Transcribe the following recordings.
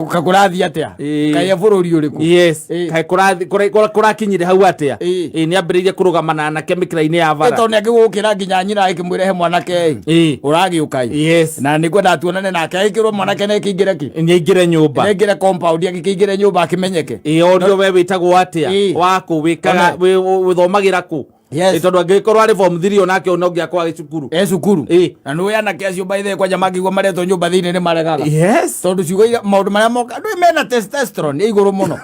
Kũrathiĩ atĩa? Kaĩ e bũrũri ũrĩkũ? Yes. Ĩĩ. Kaĩ kũrakinyire hau atĩa? Ĩĩ. Ĩĩ, nĩ ambĩrĩirie kũrũgama na anake mĩkĩra-inĩ ya bara. Tondũ nĩ angĩgũkĩra nginya nyina agĩkĩmwĩra he mwanake ĩ Ĩĩ. ũragĩũka ĩ. Yes. Na nĩngwenda tuonane nake, agĩkĩrwo mwanake nĩ akĩingĩre kĩ, Nĩ aingĩre nyũmba. nĩ aingĩre compound, agĩkĩingĩre nyũmba akĩmenyeke. Ĩĩ, orio we wĩtagwo atĩa? Ĩĩ. Wakũ wĩkaga One. wĩthomagĩra kũ? Yes. Ĩĩ, tondũ angĩgĩkorwo arĩ form 3 onake no nginya akorwo arĩ cukuru. E cukuru. Ĩĩ. Na nĩ ũĩ anake acio by the way kwanja mangĩigua maretwo nyũmba thĩinĩ nĩ maregaga. Yes. Tondũ ciugo iria maũndũ marĩa moka ndũĩ mena testosterone ĩ igũrũ mũno.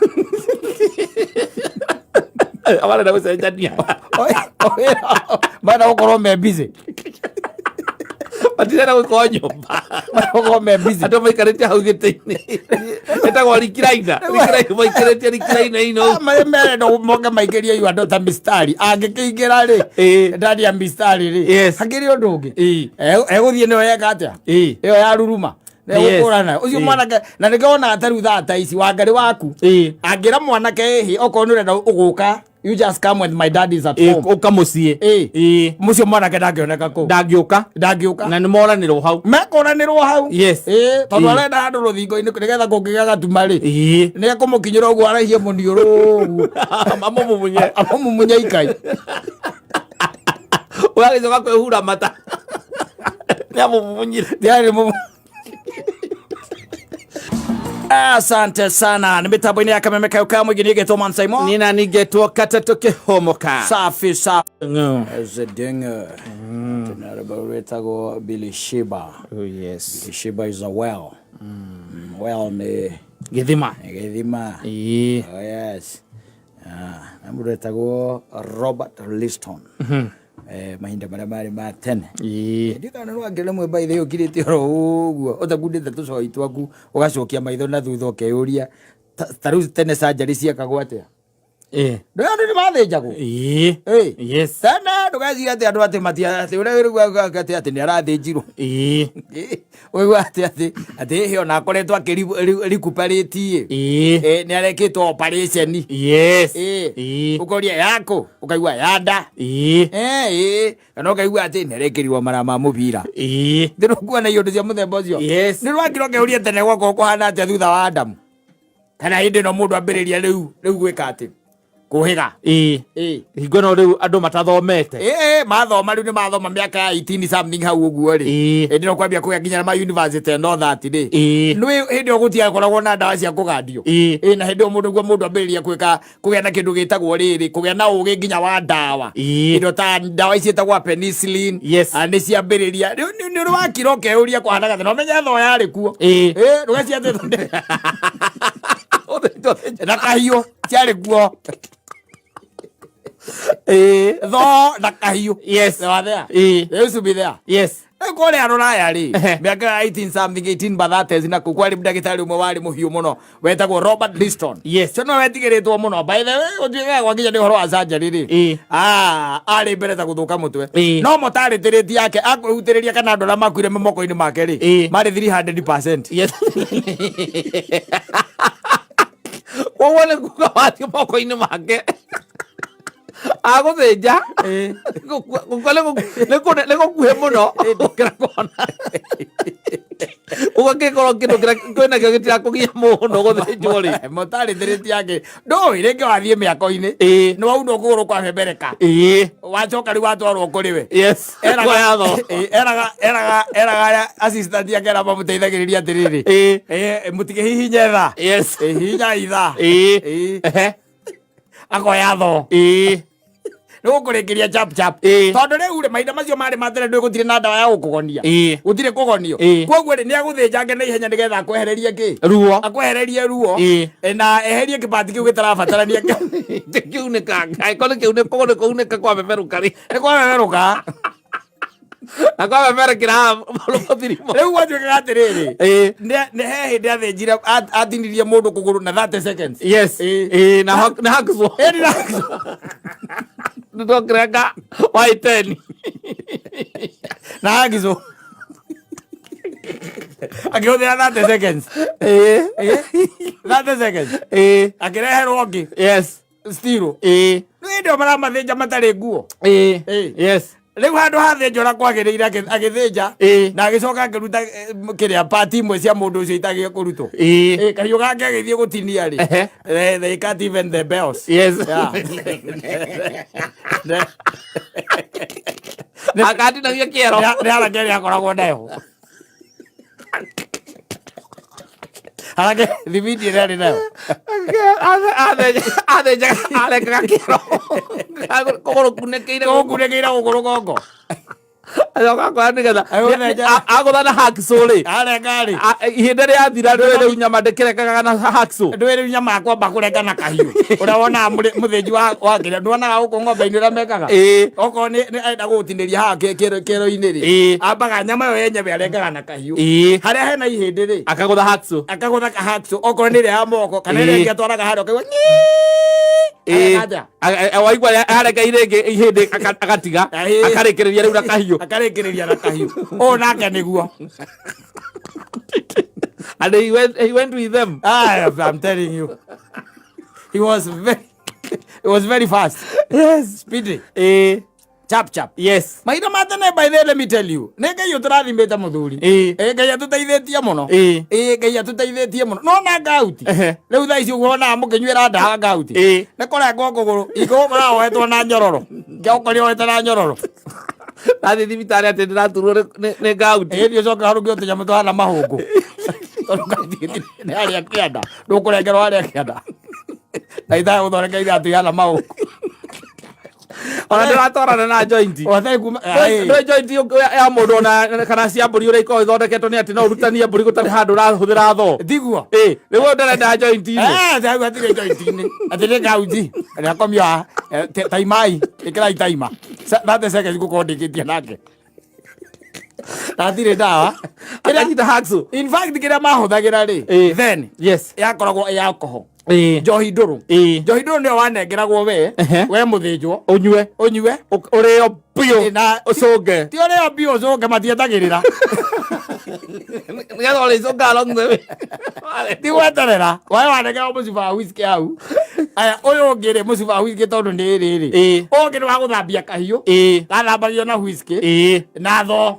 Marenda gũcenjania. Marenda gũkorwo me busy. Matirenda gũkorwo nyũmba. Marenda gũkorwo me busy. Andũ maikarĩte hau gĩtĩ-inĩ. Ĩtagwo rikiraina. Rikiraina maikarĩte rikiraina ino. Marĩa merenda moke maingĩrie yu andũ ta mistari angĩkĩingĩra rĩ Ĩĩ. ndani ya mistari rĩ Yes. hakĩrĩ ũndũ ũngĩ Ĩĩ. Egũthiĩ nĩyo yeka atĩa Ĩĩ. ĩyo ya ruruma Yes. gũkũrana ũcio Ĩĩ. mwanake na nĩkĩo wonaga ta rĩu thaa ta ici wangarĩ waku Ĩĩ. angĩra mwanake ĩhĩ okorwo nĩ ũrenda ũgũka, you just come when my dad is at Ĩĩ, home. ũka mũciĩ. Ĩĩ. Ĩĩ. Mũcio mwanake ndangĩoneka kũu. Ndangĩũka. Ndangĩũka. Na nĩ moranĩrwo hau. Mekũranĩrwo hau. Yes. Ĩĩ, tondũ Ĩĩ. arenda handũ rũthingo-inĩ nĩgetha kũngĩgĩa gatuma rĩ, Ĩĩ. nĩ ekũmũkinyĩra ũguo araihie mũniũrũ ũguo. Amũmumunye. Amũmumunye ikai. Ũgagĩcoka kwĩhura mata. Nĩ amũmumunyire. Ndiarĩ mũmu. Asante sana. Nĩ mĩtambo-inĩ ya kameme kayo ka mũingĩ nĩgetwo Man Simon. Nina ningetwo katatũ kĩhomoka. Safi safi. Zedenge. Tena rwĩtagwo Bilishiba. Oh, yes. Bilishiba is a well. Well nĩ Gĩthima. nĩ gĩthima. Ĩĩ. Oh, yes. Ah, na mũndũ wetagwo Robert Liston. Mahinda marĩa marĩ ma tene. Ĩĩ. Ndikana nĩ wangĩra rĩmwe by the way ũkirĩte oro ũguo ũtakundĩte tũcoi twaku ũgacokia maitho na thutha ũkeyũria ta rĩu tene surgery ciekagwo atĩa? Ĩĩ. Ndũĩ andũ nĩ mathĩnjagwo? Ĩĩ. Ĩĩ. Yes. Tene ndũgeciria atĩ andũ atĩ matia atĩ ũrĩa wĩrĩgua atĩ atĩ nĩ arathĩnjirwo. Ĩĩ. Ũigua atĩ atĩ atĩ ĩhĩ ona akoretwo akĩrecuperate ĩ. Ĩĩ. Nĩ arekĩtwo operation. Yes. Ĩĩ. Ĩĩ. Ũkoria yakũ ũkaigua ya nda. Ĩĩ. Ĩĩ. Kana ũkaigua atĩ nĩ arekĩrirwo mara ma mũbira. Ĩĩ. Ndĩrũkuona iũndũ cia mũthemba ũcio. Yes. Nĩ rwakira ũkeuria tene gwakorwo kũhana atĩa thutha wa Adamu. Kana hĩndĩ ĩno mũndũ ambĩrĩria rĩu rĩu gwĩka atĩ kũhĩga. Ĩĩ. Ĩĩ. Hingo ĩno rĩu andũ matathomete. Ĩĩ, mathoma rĩu nĩ mathoma mĩaka ya 18 something hau ũguo rĩ. Ĩĩ. Hĩndĩ ĩno kwambia kũgĩa nginya na ma university and all that rĩ. Ĩĩ. Nĩ hĩndĩ ĩyo gũtiakoragwo na ndawa cia kũgandio. Ĩĩ. Ĩĩ, na hĩndĩ ĩyo mũndũ guo mũndũ ambĩrĩria gwĩka kũgĩa na kĩndũ gĩtagwo rĩrĩ kũgĩa na ũgĩ nginya wa ndawa. Ĩĩ. Indo ta ndawa ici ciĩtagwo penicillin. Yes. Ah, nĩ ciambĩrĩria. Rĩu nĩ ũrĩ wakira ũkeyũria kũhanaga atĩa na ũmenye thoo yarĩ kuo. Ĩĩ. Ĩĩ, ndũgeciria atĩ na kahiũ ciarĩ kuo. Ĩĩ. Thoo na kahiũ. Yes. They were there. Ĩĩ. They used to be there. Yes. Rĩu kũrĩa rũraya rĩ, Ehe. mĩaka ya 18 something 18 bathates na kũu kwarĩ ndagĩtarĩ ũmwe warĩ mũhiũ mũno wetagwo Robert Liston. Yes. Ũcio nĩwe wetigĩrĩtwo mũno. By the way, gũtuĩkaga gwakinya nĩ ũhoro wa surgery rĩ. Ĩĩ. Ah, arĩ mbere ta gũthũka mũtwe. Ĩĩ. No mortality rate yake akwĩhutĩrĩria kana andũ arĩa makuire me moko-inĩ make rĩ, Ĩĩ. marĩ 300%. Yes. Koguo nĩ kuga wathiĩ moko-inĩ make agũthĩnja gũkua nĩ gũkuhĩ mũno gũkĩra kuona ũguo kĩkorwo kĩndũ kĩrĩa kwĩnakĩo gĩtirakũgia mũno gũthĩnjwo rĩ. Mortality rate yake ndũĩ rĩngĩ wathiĩ mĩako-inĩ Ĩĩ. nĩ waunwo kũgũrũ kwabebereka Ĩĩ. wacoka rĩu watwarwo kũrĩ we. Yes. Eraga Kuoya tho. Ĩĩ, eraga eraga eraga arĩa assistant yake arĩa mamũteithagĩrĩria atĩrĩrĩ, Ĩĩ. "Ĩĩ, mũtikĩhihinye tha." Yes. "Ĩĩ, hihinyai tha." Ĩĩ. Ĩĩ. Ehe. Akoya tho Ĩĩ. Nĩ gũkũrĩkĩria chap chap. Ĩĩ. Tondũ rĩu rĩ, mahinda macio marĩ ma tene ndũĩ gũtirĩ na ndawa ya gũkũgonia. Ĩĩ. Gũtirĩ kũgonio. Ĩĩ. Koguo rĩ, nĩ agũthĩnjange na ihenya nĩgetha akwehererie kĩ? Ruo. Akwehererie ruo. Ĩĩ. Na eherie kĩbati kĩu gĩtarabatarania. Kĩunĩka angĩkorwo nĩ kĩunĩka nĩ kũunĩka kwabeberũka rĩ. Nĩ kwabeberũka. Na kwabeberekera haha rũthirimo. Rĩu gwatuĩkaga atĩrĩrĩ, Ĩĩ. nĩ he hĩndĩ athĩnjire atinirie mũndũ kũgũrũ na 30 seconds. Yes. Ĩĩ. Ĩĩ, na na hacksaw. Ĩĩ, na hacksaw. Nĩtwakĩrenga wa iteni. Na hacksaw akĩhũthĩra 30 seconds. Ĩĩ. Ĩĩ, 30 seconds. Ĩĩ. Akĩreherwo ũngĩ Yes. still. Ĩĩ. Nĩ hĩndĩ ĩyo maramathĩnja matarĩ nguo. Ĩĩ. Ĩĩ. Yes. Rĩu handũ hathĩnjwo na kwagĩrĩire agĩthĩnja na agĩcoka akĩruta kĩrĩa pati imwe cia mũndũ ũcio itagĩe kũrutwo. Kahiũ gake agĩthiĩ gũtinia rĩ, they cut even the bells. Yeah. Akatinagia kĩero. Nĩ haraka ĩrĩa akoragwo nayo, haraka thibindi ĩrĩa arĩ nayo. Athĩnjaga arengaga kĩero kũgũrũ kunĩkĩire. Kũkunĩkĩire gũkũ rũgongo. Acoka akoya nĩgetha Agũthĩnja. Agũtha na hacksaw rĩ, arenga rĩ, ihinda rĩathira ndũĩ rĩu nyama ndĩkĩrengaga na hacksaw. Ndũĩ rĩu nyama yakwamba kũrenga na kahiũ ũrĩa wonaga mũthĩnji wa kĩrĩa nduonaga gũkũ ng'ombe-inĩ ũrĩa mekaga. Okorwo nĩ arenda gũgũtinĩria haha kĩero-inĩ rĩ, ambaga nyama ĩyo yenyewe arengaga na kahiũ. Harĩa hena ihĩndĩ rĩ, akagũtha hacksaw. Akagũtha ka hacksaw, okorwo nĩ ĩrĩa ya moko kana ĩrĩa ĩngĩ atwaraga harĩa ũkaigua nyii. Areka atĩa? Waigua arenga irĩngĩ ihĩndĩ agatiga. Akarĩkĩrĩria rĩu na kahiũ. Akarĩkĩrĩria na kahiũ, ũũ nake nĩguo. And he went with them. Ah, I'm telling you, he was very fast. Speedy. Chap chap. Mahinda ma tene, by the way, let me tell you, nĩ Ngai ũtũrathimĩte mũthuri. Ngai atũteithĩtie mũno. Ngai atũteithĩtie mũno, nona ngauti. Rĩu thaa ici ũguo wonaga mũkĩnyuĩra ndawa ngauti, nĩ kũrengwo kũgũrũ ikũgũkora wohetwo na nyororo, ngĩũkori wohete na nyororo. Nathiĩ thibitarĩ atĩ ndĩraturwo nĩ ngauti. Ĩĩ, ũcoke harũngio tũnyamũ tũhana mahũngũ tondũ ngauti nĩ harĩa kĩanda, ndũkũrengerwo harĩa kĩanda na ithaa gũthondeka iratũ ihana mahũngũ. Ona ndĩratwarana na joint. Wathai kuma Ndũĩ joint ya mũndũ ona kana cia mbũri ũrĩa ikoragwo ithondeketwo nĩ atĩ no ũrutanie mbũri gũtarĩ handũ ũrahũthĩra thoo. Tiguo. Ĩ rĩu ũyũ ndarenda joint-inĩ. Eh, rĩu hatirĩ joint-inĩ, atĩ nĩ ngauti rĩakomio haha. Taimai ĩkĩrai taima 30 seconds ngũkorwo ndĩkĩtie nake na hatirĩ ndawa. Akanyita hacksaw. In fact, kĩrĩa mahũthagĩra rĩ, then yakoragwo ĩ alcohol, njohi ndũrũ. Njohi ndũrũ nĩyo wanengeragwo we. We mũthĩnjwo. Ũnyue. Ũnyue. Ũrĩo biũ. Na ũcũnge. Ti ũrĩo biũ ũcũnge, matietagĩrĩra. Nĩgetha ũrĩcũnga along the way. Ti gweterera, wae wanengerwo mũcuba wa whisky hau. Aya, ũyũ ũngĩ rĩ, mũcuba wa whisky tondũ nĩ rĩrĩ, ũyũ ũngĩ nĩ wa gũthambia kahiũ. Gathambagio na whisky na thoo.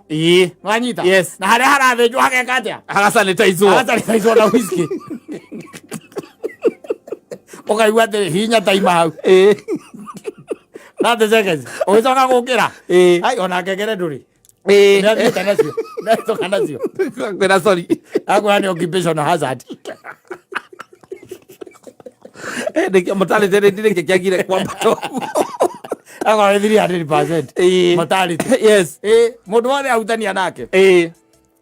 Wanyita? Yes. Na harĩa harathĩnjwo hageka atĩa? Hagasanĩtaizwo. Hagasanĩtaizwo na whisky. Ũkaigua atĩrĩ hinya taima hau 30 seconds ũgĩcoka gũkĩra. Ai, ona ngengere ndũrĩ. Nĩathiĩte nacio, nĩatoka nacio. Kwĩra sorry. Akwĩra nĩ occupational hazard. Nĩkĩo mortality rate nĩkĩo kĩagire kwambata ũguo. Akorwo nĩ 300% mortality. Mũndũ wothe ahutania nake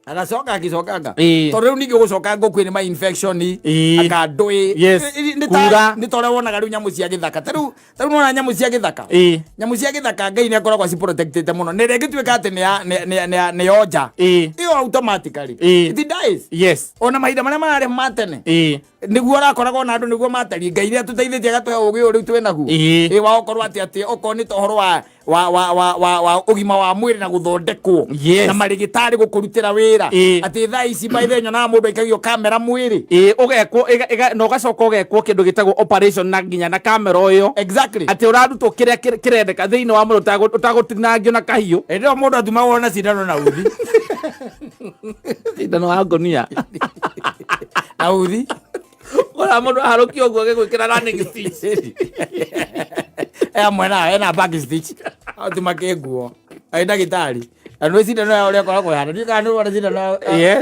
agacoka agĩcokanga. Tondũ rĩu ningĩ gũcoka ngũkũ nĩ ma infection, anga ndũĩ. Kura. Nĩ ta ũrĩa wonaga rĩu nyamũ cia gĩthaka, ta rĩu nona nyamũ cia gĩthaka, nyamũ cia gĩthaka Ngai nĩ akoragwo aciprotectĩte mũno, na ĩrĩa ĩngĩtuĩka atĩ nĩ yonja ĩyo, automatically it dies. Ona mahinda marĩa mararĩ ma tene, nĩguo ũrakoraga ona andũ nĩguo matariĩ. Ngai nĩ atũteithĩtie agatũhe ũgĩ ũyũ rĩu twĩ naguo. Wa gũkorwo atĩ okorwo nĩ ta ũhoro wa ũgima wa mwĩrĩ na gũthondekwo na marĩgĩtarĩ gũkũrutĩra wĩra, atĩ thaa ici by the way nyonaga mũndũ aikagio kamera mwĩrĩ. Ĩĩ, ũgekwo na ũgacoka ũgekwo kĩndũ gĩtagwo operation na nginya na kamera ĩyo, atĩ ũrarutwo kĩrĩa kĩrendeka thĩinĩ wa mwĩrĩ ũtagũtinangio na kahiũ. Hĩndĩ ĩyo mũndũ atumagwo na cindano na uthi. Cindano wa ngonia. Na uthi. Ora mũndũ aharũkio ũguo agĩgwĩkĩra running stitch. E amwe na ena back stitch atuma kĩnguo arĩ ndagĩtarĩ, na nĩ cindano ya ũrĩa ĩkoragwo ĩhana, ndiũĩ kana nĩ wona cindano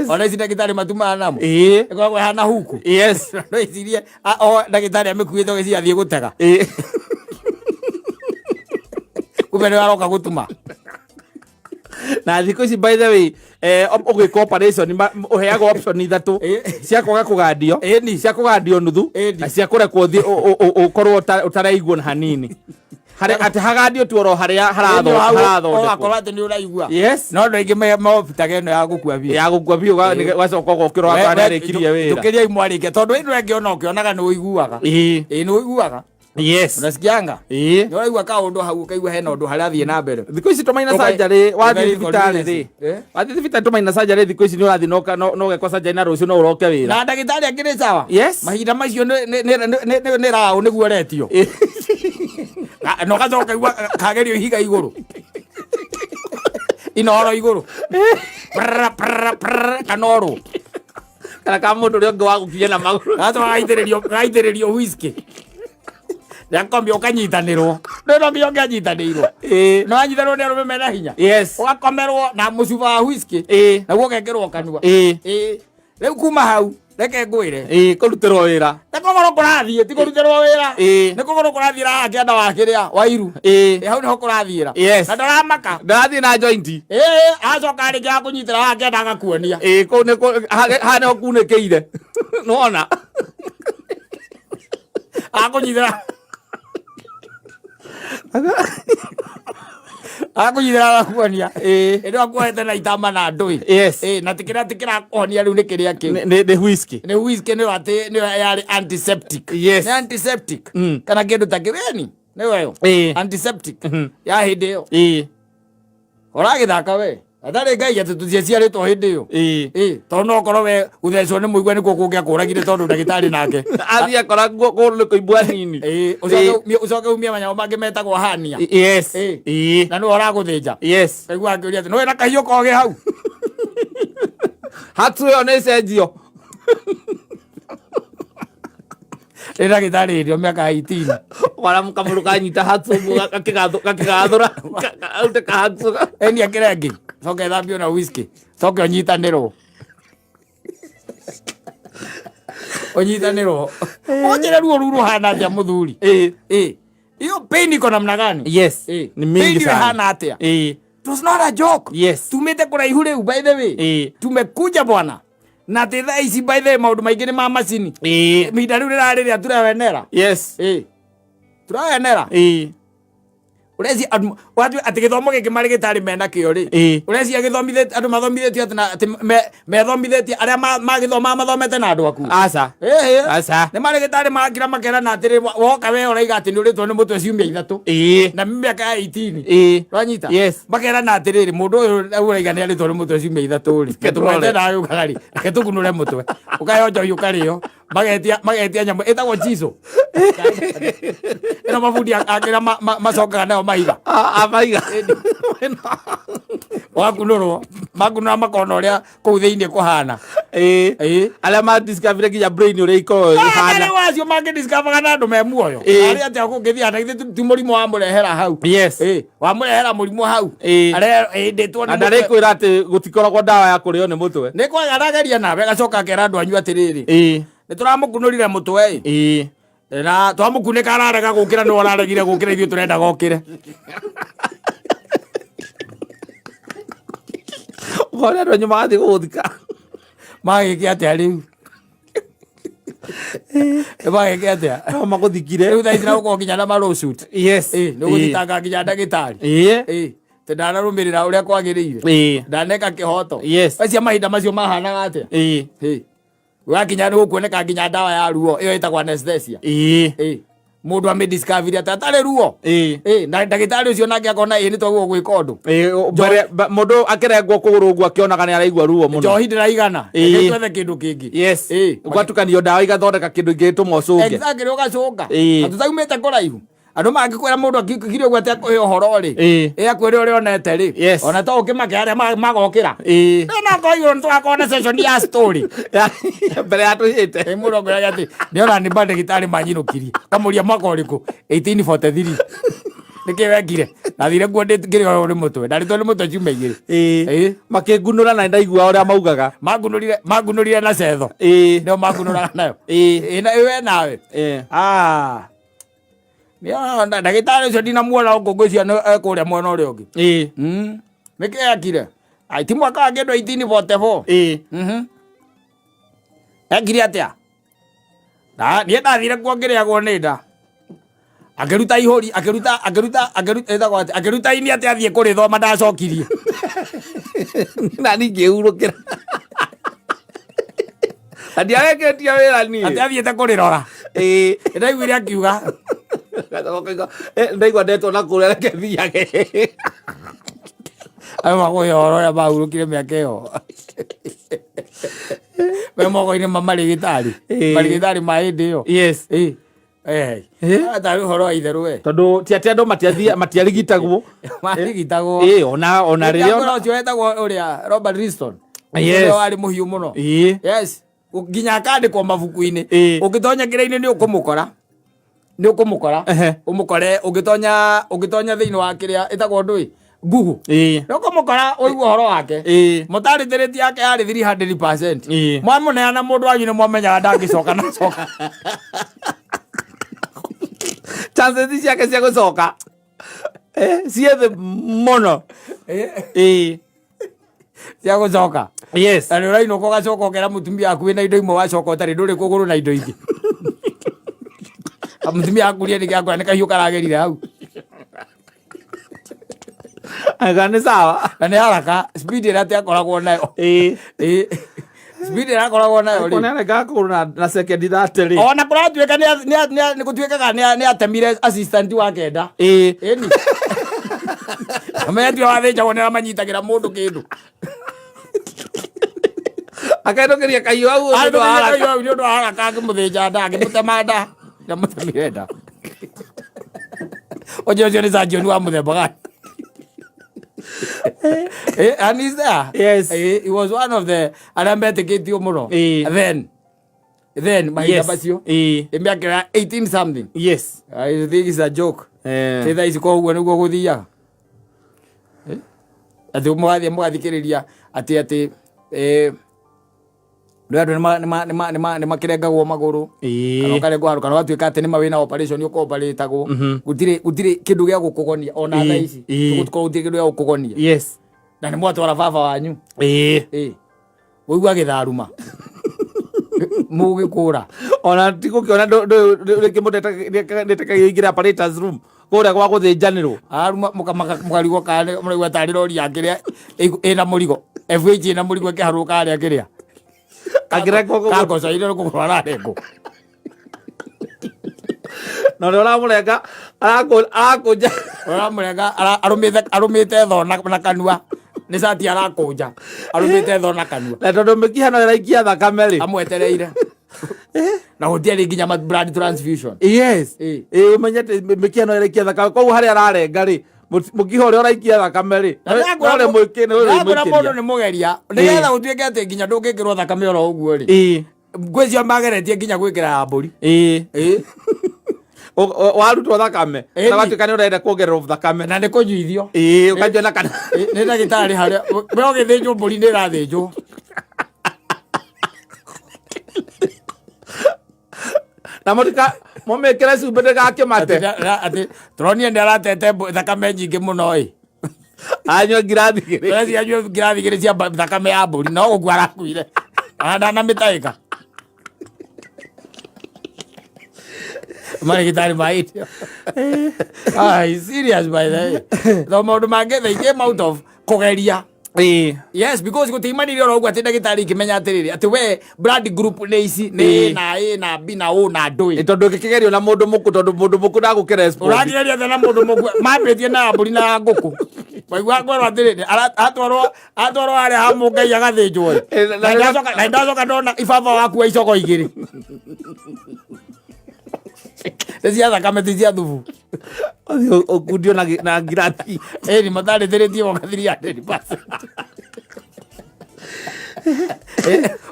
ona ici ndagĩtarĩ matumaga namo, ĩkoragwo ĩhana huku. No icirie o ndagĩtarĩ amĩkuĩte ũgĩciria athiĩ gũtega, kumbe nĩ aroka gũtuma. Na thikũ ici, by the way, ũgĩka operation ũheagwo option ithatũ cia kwaga kũgandio, cia kũgandio nuthu, na cia kũrekwo ũthiĩ ũkorwo ũtaraigua na hanini. Harĩa atĩ hagandio tu oro harĩa harathondekwo. Ũgakorwo atĩ nĩ ũraigua. Yes. No andũ aingĩ maobitaga ĩno ya gũkua biũ. Ya gũkua biũ, ũgacoka ũgokĩra wakorwo nĩ arĩkirie wĩra. Tũkĩria imwarĩkia tondũ ĩno ĩngĩ ona ũkĩonaga nĩ ũiguaga. Ĩĩ, nĩ ũiguaga. Unasikianga? Nĩ ũraigua kaũndũ hau, ũkaigua hena ũndũ harathiĩ na mbere. Thikũ ici tũmaina surgery wathiĩ very thibitarĩ rĩ, convenient. Eh? Wathiĩ thibitarĩ tũmaina surgery thikũ ici nĩ ũrathiĩ na ũgekwo surgery na rũciũ no ũroke wĩra. Na ndagĩtarĩ akĩrĩ sawa. Mahinda macio nĩ raũ nĩguo ũretio. Na ũgacoka ũkaigua kagerio ihiga igũrũ. Inoro igũrũ. Prrra, prrra, prrra, kanorwo. Kana ka mũndũ ũrĩa ũngĩ wa gũkinya na magũrũ. Gacoka gaitĩrĩrio whisky. Gakombia ũkanyitanĩrwo. Nĩ no nginya ũngĩanyitanĩirwo. No anyitanĩrwo nĩ arũme mena hinya. Yes. Ũgakomerwo na mũcuba wa whisky. Naguo ũgekĩrwo kanua. Rĩu kuma hau reke ngwĩre. Kũrutĩrwo wĩra. Nĩ kũgũrũ kũrathiĩ, ti kũrutĩrwo wĩra. Nĩ kũgũrũ kũrathiĩra haha kĩanda wa kĩrĩa wa iru. Hau nĩho kũrathiĩra. Yes. Na ndaramaka. Ndarathiĩ na joint. Acoka rĩngĩ akũnyitĩra haha kĩanda agakuonia. Kũu nĩ haha nĩho kunĩkĩire. Nĩwona? Akũnyitĩra akũnyitĩra agakuonia. Ĩno akuohete na itama na ndũĩ. Yes. Na tikĩrĩa tikĩrakuonia rĩu nĩ kĩrĩa kĩu. Nĩ whisky. Nĩ whisky nĩyo atĩ nĩyo yarĩ antiseptic. Yes. Nĩ antiseptic. Kana kĩndũ ta kĩu yani nĩyo ĩyo. Antiseptic. Ya hĩndĩ ĩyo. Ũragĩthaka we. Atarĩ Ngai atĩ tũtiaciarĩtwo hĩndĩ ĩyo. Tondũ no ũkorwo we gũthecwo nĩ mũigua nĩkuo kũngĩakũragire tondũ ndagĩtarĩ nake. Athiĩ akora kũndũ nĩ kũimbwo nini. Ũcoke umie manyamũ mangĩ metagwo hania. Yes. Na nĩwe ũragũthĩnja. Yes. Kaigua akĩũria atĩ nĩwe na kahiũ kogĩ hau. Hatu ĩyo nĩ cenjio. Nĩ ndagĩtarĩ hĩndĩ ĩyo mĩaka ya 18. Wara kamũndũ kanyita hatu ũguo gakĩgathũra arute kahatu. Enia kĩrĩa coke thambio na whisky coke ũnyitanĩrwo ũnyitanĩrwo ũnjĩre ruo rũu rũhana atĩa mũthuri. Hiyo pain iko namna gani? Yes. Ni mingi Pain sana. ihana atĩa? It was not a joke. Yes. Tumĩte kũraihu rĩu by the way. Tumekuja bwana. Na atĩ thaa ici by the way maũndũ maingĩ nĩ ma macini. Ihinda rĩu rĩrarĩ rĩa turawenera. Yes. Turawenera. Ũrecia andũ watu atĩ gĩthomo gĩkĩ marĩ gĩtarĩ mena kĩo rĩ. Ũrecia gĩthomithĩtie andũ mathomithĩtio atĩ na atĩ methomithĩtie arĩa magĩthomaga mathomete na andũ aku. Aca. Aca. Nĩ marĩ gĩtarĩ makira makerana atĩrĩ woka we ũraiga atĩ nĩ ũrĩtwo nĩ mũtwe ciumia ithatũ. Na mĩaka ya 18. Ũranyita? Yes. Makerana atĩrĩrĩ mũndũ ũyũ ũraiga nĩ arĩtwo nĩ mũtwe ciumia ithatũ rĩ. Reke tũrore. Tũmwete nawe ũkaga rĩ. Reke tũkunũre mũtwe. Ũkaheo njohi ũkarĩo. Magetia nyamũ ĩtagwo chiso. Ĩno mabundi akĩra macokaga nayo mahiga. Mahiga. Wakunũrwo, makunũra makona ũrĩa kũu thĩinĩ kũhana. Arĩa ma discover nginya brain ũrĩa ikoragwo ĩhana. Arĩa acio mangĩ discover na andũ me muoyo. Arĩa atĩa kũngĩthiĩ na githĩ ti mũrimũ wamũrehera hau. Yes. Wamũrehera mũrimũ hau. Arĩa ĩndĩtwo nĩ Na ndarĩ kwĩra atĩ gũtikoragwo ndawa ya kũrĩo nĩ mũtwe. Nĩ kwaga arageria nawe agacoka akera andũ anyu atĩrĩrĩ. Nĩ tũramũkunũrire mũtwe ĩ. Na twamũkunĩka ararega gũkĩra nĩwe ũraregire gũkĩra ithuĩ tũrendaga okĩre. Ũkona andũ anyu magathiĩ gũgũthika. Magĩke atĩa rĩu? Magĩke atĩa? No magũthikire. Rĩu thaa ici na gũkorwo nginya na ma lawsuit. Yes. Nĩ ũgũthitanga nginya ndagĩtarĩ. Atĩ ndanarũmĩrĩra ũrĩa kwagĩrĩire. Ndaneka kĩhoto. Yes. Acia mahinda macio mahanaga atĩa? Wakinya nĩ gũkuoneka nginya ndawa ya ruo ĩyo ĩtagwo anesthesia. Mũndũ amĩdiscover atĩ atarĩ ruo. Na ndagĩtarĩ ũcio nake akona nĩ twagĩrĩirwo gwĩka ũndũ. Mbere mũndũ akĩrengwo kũgũrũ ũguo akĩonaga nĩ araigua ruo mũno. Njohi ndĩraigana. Reke twethe kĩndũ kĩngĩ. Yes. Ũgatukanio ndawa igathondeka kĩndũ ingĩtũma ũcũnge. Exactly, ũgacũnga. Na tũtaumĩte kũraihu. Andũ mangĩkwĩra mũndũ akire ũguo atĩ akũhe ũhoro rĩ. Akwĩre ũrĩa onete rĩ. Yes. Ona to ũkĩmake arĩa magokĩra. No korwo igũrũ nĩtũgakorwo na session ya story. Mbere ya tũhĩte. Mũndũ akwĩraga atĩ nĩona nĩ mandagĩtarĩ manyinũkirie. Kamũria mwaka ũrĩkũ? 1843. Nĩkĩ wekire? Ndathire kuo ngĩrĩo nĩ mũtwe. Ndarĩtwo nĩ mũtwe ciumia igĩrĩ. Makĩngunũra na ndaigua ũrĩa maugaga. Mangunũrire na cetho. Nĩo mangunũraga nayo. Na we nawe. Ndagĩtarĩ ũcio ndinamuona gũkũ ngwĩciria nĩ ekũrĩa mwena ũrĩa ũngĩ. Nĩkĩ ekire? Ai, ti mwaka wa kĩndũ 1844. Ekire atĩa? Niĩ ndathire kuo ngĩrĩagwo nĩ nda. Akĩruta ihũri, akĩruta, akĩruta, akĩruta, ĩtagwo atĩa? Akĩruta ini atĩ athiĩ kũrĩthoma ndacokirie. Na niĩ ngĩhurũkĩra. Na ndiareketie wĩra niĩ. Atĩ athiĩte kũrĩrora. Ndaiguire akiuga. Ndaigua ndetwo na kũrĩa reke thiage. Ayo makũhe ũhoro ũrĩa mahurũkire mĩaka ĩyo. Me moko-inĩ ma marĩgĩtarĩ. Marĩgĩtarĩ ma hĩndĩ ĩyo. Yes. Eh. Eh? Tarĩ ũhoro wa itherũ we. Tondũ ti atĩ andũ matiarigitagwo. Marigitagwo. Ĩ ona rĩrĩa ona ũcio wetagwo ũrĩa Robert Liston. Yes. Ũrĩa warĩ mũhiũ mũno. Ĩ. Yes. Nginya akandĩkwo mabuku-inĩ. Ĩ. Ũngĩtonya kĩrĩa-inĩ nĩ ũkũmũkora. Nĩ ũkũmũkora. Ehe. Ũmũkore ũngĩtonya ũngĩtonya thĩinĩ wa kĩrĩa ĩtagwo ndũĩ Google. Ĩ. Nĩ ũkũmũkora ũigue ũhoro wake. Ĩ. Mortality rate yake yarĩ 300%. Ĩ. Mwamũneana mũndũ wanyu nĩ mwamenyaga ndangĩcoka na coka. Chances ciake cia gũcoka ciĩ thĩ mũno. Ĩ. Cia gũcoka. Yes. Na nĩ ũrainũka ũgacoka ũkera mũtumia waku wĩna indo imwe wacoka ũtarĩ ndũrĩ kũgũrũ na indo ingĩ. Mũtumia akurie nĩ gĩakũra nĩ kahiũ karagerire hau. Anga nĩ sawa. Na nĩ haraka speed ĩrĩa atĩ akoragwo nayo. Ĩ. Ĩ. Speed ĩrĩa akoragwo nayo rĩ. Nĩ arengaga kũgũrũ na sekendi 30 rĩ. Ona kũratuĩka nĩ gũtuĩkaga nĩ atemire assistant wa kenda. Ĩ. Ĩni. Amenye tiwe wathĩnjagwo nĩ aramanyitagĩra mũndũ kĩndũ. Akainũkĩria kahiũ hau nĩ ũndũ wa haraka. Nĩ ũndũ wa haraka akĩmũthĩnja nda akĩmũtema nda. Ndamũtemire nda. Ũcio ũcio nĩ surgeon wa mũthemba gani? And he's there. Yes. He was one of the arĩa metĩkĩtio mũno. Eh. Then mahinda Yes. macio. Ĩ. Mĩaka ya 18 something. Yes. I think it's a joke. Eh. Thaa ici koguo nĩguo gũthiaga. Atĩ mũgathiĩ mũgathikĩrĩria atĩ atĩ rĩu andũ nĩ makĩrengagwo magũrũ. Ĩ. Kana ũkarengwo handũ kana ũgatuĩka atĩ nĩma wĩna operation ũkoparatagwo. Gũtirĩ kĩndũ gĩa gũkũgonia ona thaa ici. Ĩ. Gũkorwo gũtirĩ kĩndũ gĩa gũkũgonia. Yes. Na nĩ mwatwara baba wanyu. Ĩ. Ĩ. Ũigua gĩtharuma. Mũgĩkũra. Ona ti gũkĩona rĩngĩ mũndũ nĩetĩkagio aingĩre apparatus room kũrĩa gwa gũthĩnjanĩrwo. Aruma mũkarigwo kana mũraigua tarĩ rori ya kĩrĩa ĩna mũrigo. FH ĩna mũrigo ĩkĩharũrũka harĩa kĩrĩa. Akĩrengwo kũgũrũ. Kangoca iria nĩ kũgũrũ ararengwo. Na ũrĩa ũramũrenga arakũnja. Ũramũrenga arũmĩte tho na kanua. Nĩ cati arakũnja. Arũmĩte tho na kanua. Na tondũ mĩkiha no ĩraikia thakame rĩ. Amwetereire. Na gũtiarĩ nginya blood transfusion. Yes. Ĩ. Ĩ ũmenye atĩ mĩkiha no ĩraikia thakame koguo harĩa ararenga rĩ mũkiha ũrĩa ũraikia thakame rĩ Na no ũrĩa mũĩkĩ- no ũrĩa ndakũra mũndũ mũikĩria. nĩ mũgeria nĩgetha gũtuĩke atĩ nginya ndũngĩkĩrwo thakame oro ũguo rĩ Ĩ. ngwĩcio mageretie nginya gwĩkĩra ya mbũri. Ĩ. Ĩ. Warutwo thakame Ĩ. na watuĩka nĩ ũrenda kuongererwo thakame. Na nĩ kũnyuithio. Ĩ ũkanyua na kana. Ĩ, nĩ ndagĩtarĩ harĩa we ũgĩthĩnjwo mbũri nĩ ĩrathĩnjwo. Na mũtika mũmĩkĩre cumbĩ ndĩgakĩmate. Atĩ tũronire nĩ aratete thakame nyingĩ mũno ĩ. Anyua ngirathi igĩrĩ. Tũreci anyue ngirathi igĩrĩ cia thakame ya mbũri no gũkua arakuire. Ona ndanamĩtaĩka. Marĩgĩtarĩ ma irio. Ah, he's serious by the way. Tondũ maũndũ mangĩ they came out of kũgeria. Ĩ. Yes, because gũtiaimanire oro ũguo atĩ ndagĩtarĩ ikĩmenya atĩrĩrĩ atĩ we blood group nĩ ici nĩ A na A na B na O na D. Ĩ tondũ ĩngĩkĩgerio na mũndũ mũkũ tondũ mũndũ mũkũ ndagũkĩra respond. Ũrakĩgeria atĩa na mũndũ mũkũ mambĩtie na ya mbũri na ya ngũkũ. Waigua ngorwo atĩrĩrĩ atwarwo atwarwo harĩa ha mũngai agathĩnjwo ĩ. Ĩ, na- Na ndacoka na ndacoka ndona ibaba waku wa icogo igĩrĩ. Nĩ cia thakame ti cia thubu. Ũthiĩ ũkundio na ngirathi. Ĩni matarĩtĩrĩtie woka 300%.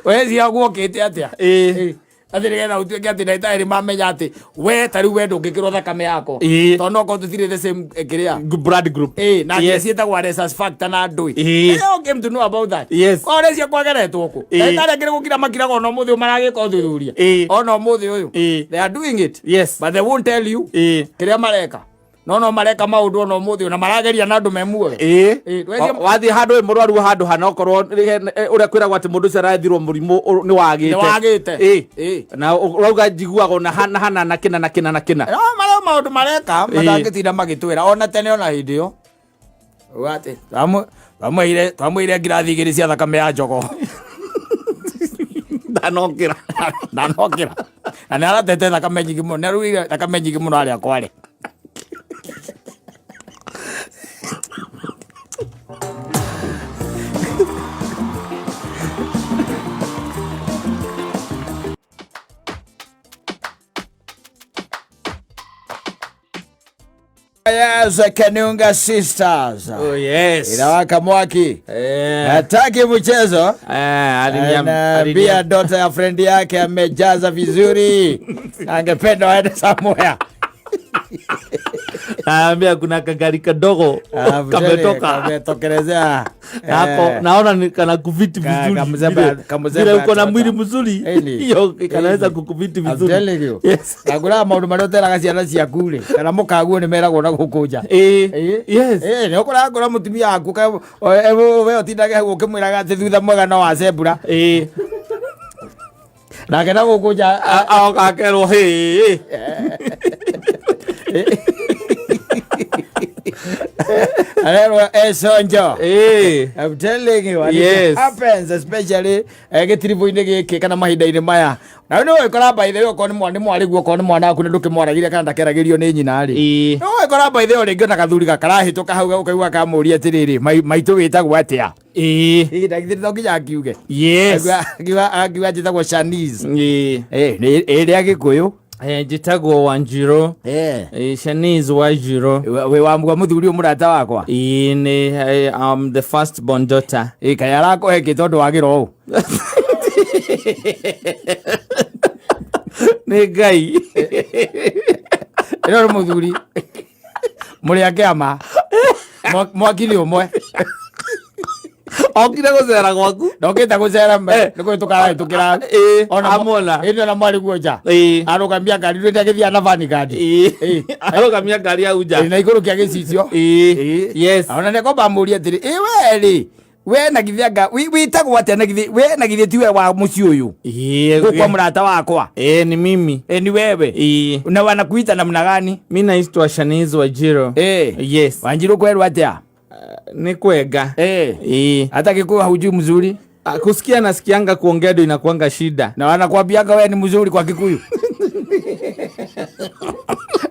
We cia guokĩte atĩa? Ĩ. Atĩ nĩgetha ũtuĩke atĩ ndagĩtarĩ mamenya atĩ we ta rĩu we ndũngĩkĩrwo thakame yakwa. Ĩ. Tondũ no korwo tũtirĩ the same kĩrĩa. Blood group. Ĩ, na Yes. ciĩtagwo rhesus factor na ndũĩ. Ĩ. They all came to know about that. Yes. Korwo cia kwageretwo kũ. Ĩ. Ndagĩtarĩ angĩ nĩ gũkira makiraga ona ũmũthĩ ũyũ maragĩka ũthuthuria. Ĩ. Ona ũmũthĩ ũyũ. Ĩ. They are doing it. Yes. But they won't tell you Ĩ. kĩrĩa mareka. No no mareka maũndũ ona ũmũthĩ ũyũ na marageria na andũ me muoyo. Ĩ. Ĩ, ndwetio- Wathiĩ handũ wĩ mũrwaru handũ hana okorwo ũrĩa kwĩragwo atĩ mũndũ ũcio arathirwo mũrimũ nĩ wagĩte. Nĩ wagĩte. Ĩ. Ĩ. Na ũrauga njiguaga ona hana hana na kĩna na kĩna na kĩna. No marĩa maũndũ mareka Ĩ. matangĩtinda magĩtwĩra ona tene ona hĩndĩ ĩyo. Uga atĩ twamwĩire ngirathi igĩrĩ cia thakame ya jogoo. Ndanokĩra. Ndanokĩra. Na nĩ aratete thakame nyingĩ mũno. Nĩ arugire thakame nyingĩ mũno harĩa kware. Yes, Kanunga Sisters. Oh, yes. Inawaka mwaki. Eh. Hataki mchezo. Eh, Anaambia dota ya friend yake amejaza vizuri. Angependa waende somewhere. Anaambia kuna kagari kadogo Alafu tena kametoka Kametokelezea. nako, Eh. naona ni kana kufiti vizuri kamzembe- vile- kamzembe vile uko na atoka. mwili mzuri, Eni. hiyo kanaweza Eni. kukufiti I'm vizuri. telling you. Yes. Ngagũraga maũndũ marĩa ũteraga ciana ciaku rĩ kana mũkaguo nĩ meragwo na gũkũ nja. Eh, Eh. yes. Eh, nĩ ũkoraga ngora mũtumia waku we ũtindage hau ũkĩmwĩraga atĩ thutha mwega no wa zebra Eh, nake na gũkũ nja aoka akerwo hey. Arerwo esonjo. Eh. I'm telling you, and Yes. it happens especially gĩtiribũ-inĩ gĩkĩ kana mahinda-inĩ maya. Na nĩ ũgĩkora by the way okorwo nĩ mwana nĩ mwarĩguo okorwo nĩ mwana waku nĩ ndũkĩmwaragĩria kana ndakeragĩrio nĩ nyina rĩ. Eh. Nĩ ũgĩkora by the way rĩngĩ ona gathuri gakarahĩtũka hau ũkaigua kamũria atĩrĩrĩ maitũ wĩtagwo atĩa? Eh. Hihi ndagithĩ to nginya akiuge. Yes. Akiuga njĩtagwo Shanice. Eh. Eh, nĩ ĩrĩa Gĩkũyũ. Eh, njĩtagwo Wanjirũ. Eh. Eh, Shanice Wanjirũ. Wĩ wa wa mũthuri ũyũ mũrata wakwa. Eh, nĩ I'm the first born daughter. Ĩ kaĩ arakũhe kĩ tondũ wagĩra ũũ? Nĩ Ngai. Ĩno nĩ mũthuri mũrĩ a kĩama mwaki nĩ ũmwe. Okire gũcera gwaku. Ndokĩte gũcera Eh. nĩ kũhĩtũka arahĩtũkĩra. Eh, Ona amona. Ĩno na mwarĩ guo nja. Eh. Arũgamia ngari rĩu agĩthiaga na vanguard. Eh. Eh. Arũgamia ngari hau nja. Ĩ, na igũrũ kĩa gĩcicio. Eh. Yes. Ona nĩ akomba amũrie atĩrĩ, ĩ we rĩ, we na githĩ anga wĩtagwo atĩa na githĩ we na githĩ tiwe wa mũciĩ ũyũ? Eh. Gũkwa mũrata wakwa. Eh, ni mimi. Ĩ ni wewe. Eh. Na wanakuita namna gani? Mi naitwa Shanice Wanjirũ. Eh. Yes. Wanjirũ kwerwo atĩa? Nĩ kwega. Eh. Eh. Hata Kikuyu haujui mzuri Ah, kusikia nasikianga kuongea ndio inakuanga shida. na wanakwambianga wewe ni mzuri kwa Kikuyu.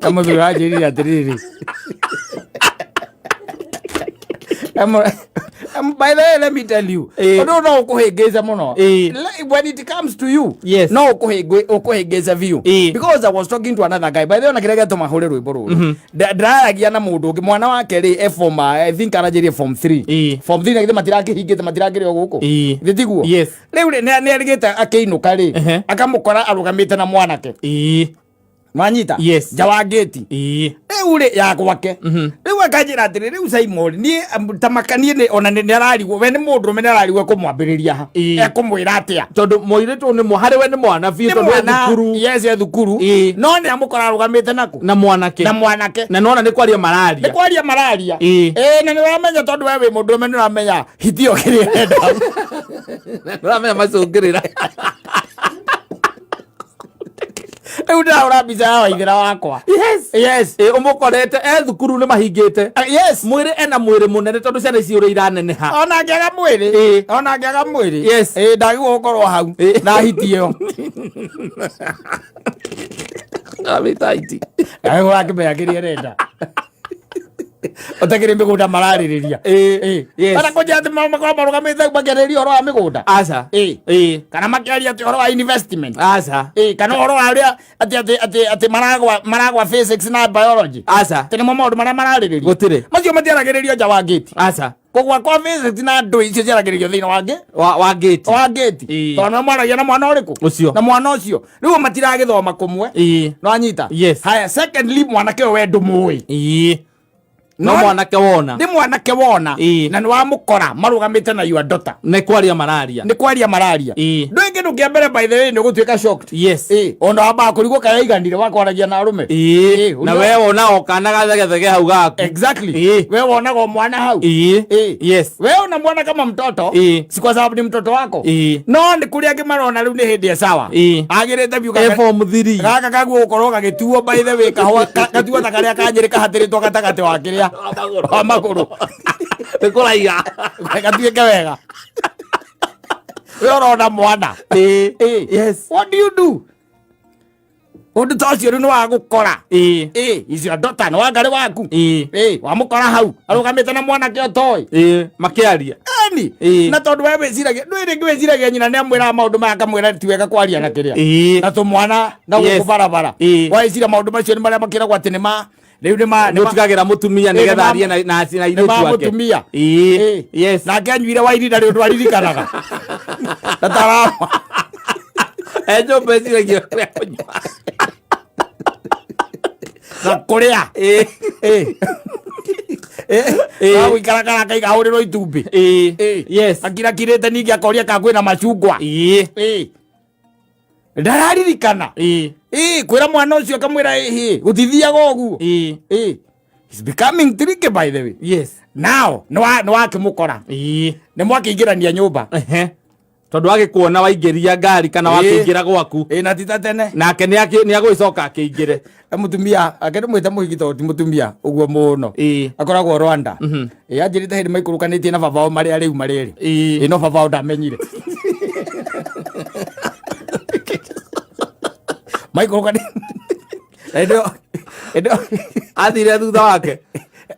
Kama vile wanjĩrire atĩrĩrĩ. By the way, let me tell you. Eh. Ũndũ ũyũ no ũkũhĩngĩca mũno. Eh. When it comes to you, Yes. no ũkũhĩngĩca biũ. Eh. Because I was talking to another guy. By the way, ona kĩrĩa gĩatũma hũre rwĩmbo rũrũ. Ndĩraragia na mũndũ ũngĩ mwana wake rĩ e form I think aranjĩrie form 3. Eh. Form 3 na githĩ matirakĩhingĩte matirakĩrĩ o gũkũ. Eh. Githĩ tiguo? Yes. Rĩu rĩ nĩ arĩgĩte akĩinũka rĩ Ehe. akamũkora arũgamĩte na mwanake. Eh. Wanyita? Yes. Nja wa ngĩti. Eh. Rĩu rĩ ya gwake. Rĩu akanjĩra atĩrĩ rĩu Simon niĩ ta maka niĩ ona nĩ ararigwo we nĩ mũndũrũme nĩ ararigwo ekũmwambĩrĩria ha. Ĩĩ. Ekũmwĩra atĩa. Tondũ mũirĩtu ũyũ nĩ harĩ we nĩ mwana biũ Nĩ tondũ e mwana thukuru yes e thukuru. Ĩĩ. No nĩ amũkora arũgamĩte naku. na mwanake. Na mwanake. Na nona nĩ kwaria Nĩ mararia. kwaria mararia. Ĩĩ. Ĩĩ na nĩ ũramenya tondũ we wĩ mũndũrũme nĩ ũramenya hiti ĩyo kĩrĩa ĩrenda. Nĩũramenya macũngĩrĩra. Rĩu ndĩrahũra mbica ya waithĩra wakwa. Yes. Yes. Ĩ ũmũkorete e thukuru nĩ mahingĩte. Ah, Yes. Mwĩrĩ ena mwĩrĩ mũnene tondũ ciana ici ũrĩa iraneneha. Ona angĩaga mwĩrĩ. Ĩĩ. Ona angĩaga mwĩrĩ. Yes. Ĩĩ ndagĩrĩirwo gũkorwo hau. Ĩĩ. Na hiti ĩyo. Amĩta hiti. Agĩkorwo akĩmenya kĩrĩa ĩrenda. Ũtakĩrĩ mĩgũnda mararĩrĩria. Ĩĩ. Yes. Kana kũnjĩra atĩ makorwo marũgamĩte makĩarĩrĩria ũhoro wa mĩgũnda. Aca. Ĩĩ. Ĩĩ. Kana makĩaria atĩ ũhoro wa investment. Aca. Ĩĩ kana ũhoro wa ũrĩa atĩ atĩ atĩ atĩ maragwa physics na biology. Aca. Atĩ nĩmo maũndũ marĩa mararĩrĩrio. Gũtirĩ. Macio matiaragĩrĩrio nja wa ngĩti. Aca. Kũgwa kwa physics na ndũ icio ciaragĩrĩrio thĩinĩ wa ngĩ Wa ngĩti. wa ngĩti. Ĩĩ. Tondũ nĩ mwaragia na mwana ũrĩkũ? Ũcio. Na mwana ũcio. Rĩu matiragĩthoma kũmwe. Ĩĩ. Nĩwanyita? Yes. Haya, secondly mwanake ũyũ we ndũmũĩ. Ĩĩ. No No- mwanake wona. Nĩ mwanake wona. Ĩĩ. Na nĩ wamũkora marũgamĩte na your daughter. Nĩ kwaria mararia. Nĩ kwaria mararia. Ĩĩ. Ndũĩ kĩndũ kĩa mbere by the way nĩ ũgũtuĩka shocked. Yes. Ĩĩ. Ona wambaga kũrigwo kana aiganire wakwaragia na arũme. Ĩĩ. Ĩĩ, Na we wona o kana gathegethege hau gaku. Exactly. Ĩĩ. We wonaga o mwana hau. Ĩĩ. Ĩĩ. Yes. We una mwana kama mtoto. Ĩĩ. Si kwa sababu ni mtoto wako. Ĩĩ. No nĩ kũrĩ angĩ marona rĩu nĩ hĩndĩ ya sawa. Ĩĩ. Agĩrĩte biũ E form 3. gaka kaguo gũkorwo gagĩtuo by the way kahũa gatuo ta karĩa ka Nyĩrĩ kahatĩrĩtwo gatagatĩ wa kĩrĩa wa magũrũ Nĩ kũraiga. gatuĩke wega we ũrona mwana Ĩĩ. Ĩĩ. Yes. What do you do? Ũndũ ta ũcio rĩu nĩ wagũkora. Ĩĩ. Ĩĩ, is your daughter nĩ wangarĩ waku. Ĩĩ. Ĩĩ, wamũkora hau arũgamĩte na mwanake ũtoĩ. Ĩĩ. Makĩaria. Eni. Ĩĩ. Na tondũ we wĩciragia ndũĩ rĩngĩ wĩciragia nyina nĩ amwĩraga maũndũ maya akamwĩra ti wega kwaria na kĩrĩa. Ĩĩ. Na tũmwana na gũkũ Yes. barabara. Ĩĩ. Weciria maũndũ macio nĩ marĩa makĩragwo atĩ nĩ ma Rĩu nĩ ma nĩ ũtigagĩra mũtumia Ĩ, nĩ nĩgetha ma- arie na nĩ airĩtu ma ake. mũtumia. Ĩĩ. Ĩ. Yes. Nake anyuire waini ndarĩ ũndũ aririkanaga na tarama. E nyũmba ĩciragia ũrĩa kũnyua. Na kũrĩa. Ĩ. Ĩ. Ĩ. Ĩ. Agũikara kana akaiga ahũrĩrwo itumbĩ. Ĩ. Ĩ. Yes. Akirakirĩte ningĩ akoria kana kwĩna macungwa. Ĩ. Ĩ. Ndararirikana. Ĩ. Ĩ, kwĩra mwana ũcio akamwĩra ĩhĩ gũtithiaga ũguo. Ĩ. Ĩ. It's becoming tricky, by the way. Yes. Now nĩ wakĩmũkora. Ĩ. Nĩ mwakĩingĩrania nyũmba. Ehe. Tondũ agĩkuona waingĩria ngari kana Ĩ. wakĩingĩra gwaku. Ĩ, na ti ta tene. Nake nĩ agũgĩcoka akĩingĩre. E mũtumia ake ndĩmwĩte mũhiki tondũ ti mũtumia ũguo mũno. Ĩ. Akoragwo Rwanda. Ĩ, anjĩrĩte hĩndĩ maikũrũkanĩtie na baba wao marĩ arĩu marĩ erĩ. Ĩ. Ĩ, no baba wao ndamenyire maikũrũkanĩ hĩndĩ ĩyo Athire thutha wake.